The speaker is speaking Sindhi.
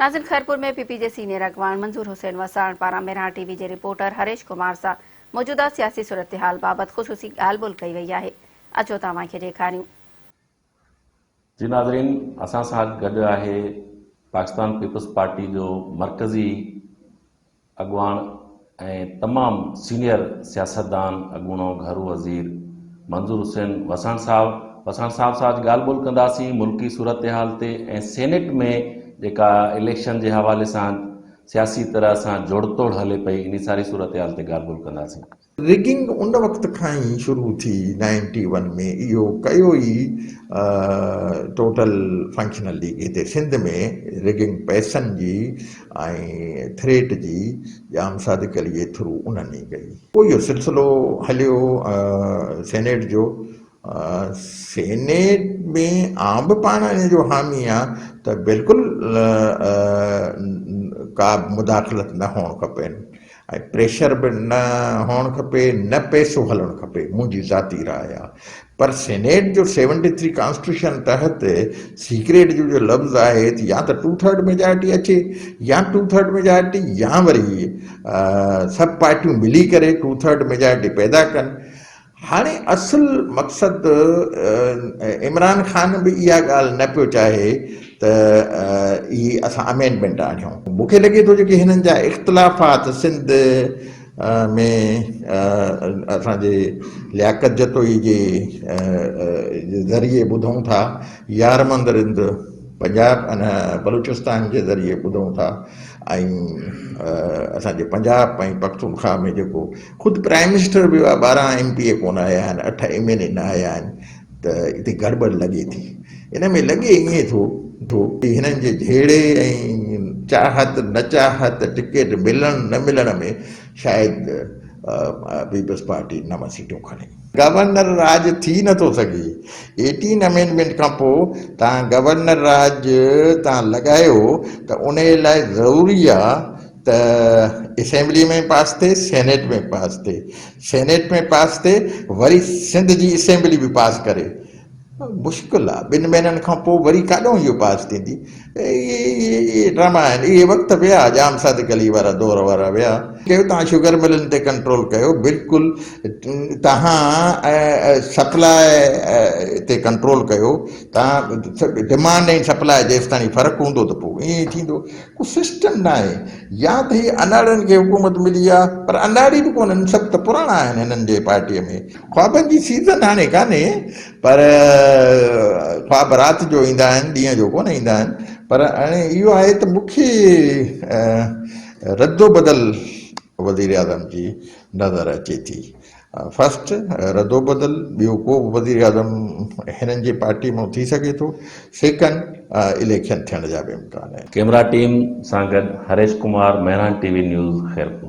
ناظرين خيرپور ۾ پي پي جي سينيئر اڳواڻ منظور حسين وساڻ پاران ميران ٽي وي جي رپورٽر هريش ڪمار سان موجوده سياسي صورتحال بابت خصوصي ڳالهه ٻولهه ڪئي وئي آهي اچو ته اوهان کي ڏيکاريون. جي ناظرين اسان سان گڏ آهي پاڪستان پيپلز پارٽي جو مرڪزي اڳواڻ ۽ تمام سينيئر سياستدان اڳوڻو گهرو وزير منظور حسين وساڻ صاحب وساڻ صاحب سان اڄ ڳالهه ٻولهه ڪنداسين ملڪي صورتحال تي ۽ سينيٽ ۾ جيڪا اليڪشن جي حوالي سان سياسي طرح سان جوڙ توڙ هلي پئي انهي ساري صورتحال تي ڳالهه ٻولهه ڪنداسين. ريگنگ ان وقت کان ئي شروع ٿي نائنٽي ون ۾ اهو ڪيو ئي ٽوٽل فنڪشنل ليگ هتي سنڌ ۾ ريگنگ پئسن جي ۽ ٿريٽ جي ڄام صادق علي جي ٿرو انهن ئي ڪئي. پوء اهو سلسلو هليو سينيٽ جو سينيٽ ۾ آئون به پاڻ ان جو حامي آهيان ته بلڪل ڪا به مداخلت نه هئڻ کپي ۽ پريشر به نه هئڻ کپي نه پئسو هلڻ کپي منهنجي ذاتي راء آهي پر سينيٽ جو سيونٽي ٿري ڪانسٽيٽيوشن تحت سيڪريٽ جو جو لفظ آهي ته يا ته ٽو ٿرڊ ميجارٽي اچي يا ٽو ٿرڊ ميجارٽي يا وري سڀ پارٽيون ملي ڪري ٽو ٿرڊ ميجارٽي پيدا ڪن هاڻي اصل مقصد عمران خان به اها ڳالهه نه پيو چاهي ته اهي اسان امينڊمينٽ آڻيون. مون کي لڳي ٿو جيڪي هنن جا اختلافات سنڌ ۾ اسان جي لياقت جتوئي جي ذريعي ٻڌون ٿا، يارمند رند پنجاب ۽ بلوچستان جي ذريعي ٻڌون ٿا ۽ اسان جي پنجاب ۽ پختونخواهه ۾ جيڪو خود پرائم منسٽر به 12 ايم پي اي ڪونه آيا آهن، 8 ايم اين اي نه آيا آهن ته اتي گڙٻڙ لڳي ٿي. ان ۾ لڳي ائين ٿو ته هنن جي جهيڙي ۽ چاهت نه چاهت، ٽڪيٽ ملڻ نه ملڻ ۾ شايد پيپلز پارٽي 9 سيٽون کڻي. گورنر راڄ ٿي نه ٿو سگهي. ايٽين امينڊمينٽ کان پوء توهان گورنر راڄ توهان لڳايو ته انهي لاء ضروري آ ته اسيمبلي ۾ پاس ٿئي سينيٽ ۾ پاس ٿئي سينيٽ ۾ پاس ٿئي وري سنڌ جي اسيمبلي به پاس ڪري مشڪل آ ٻن مهينن کان پوء وري ڪاڏو اهو پاس ٿيندي اهي ڊراما آهن اهي وقت ويا ڄام صادق علي وارا دور وارا ويا ڪيو تان شگر ملن تي ڪنٽرول ڪيو بلڪل تهان سپلاء تي ڪنٽرول ڪيو تان ڊمانڊ ۽ سپلاء جيستائين فرق هوندو ته پوء ائين ئي ٿيندو ڪو سسٽم ناهي يا ته هي اناڙين کي حڪومت ملي آ پر اناڙي به ڪونهن سڀ ته پراڻا آهن هنن جي پارٽي ۾ خوابن جي سيزن هاڻي ڪانهي پر خواب رات جو ايندا آهن ڏينهن جو ڪونه ايندا آهن پر هاڻي اهو آهي ته مون کي ردو بدل وزيراعظم جي نظر اچي ٿي فرسٽ ردوبدل ٻيو ڪو به وزيراعظم هنن جي پارٽي مان ٿي سگهي ٿو، سيڪنڊ اليڪشن ٿيڻ جا به امڪان آهن. ڪيمرا ٽيم سان گڏ Harish Kumar, Mehran T V news, Khairpur.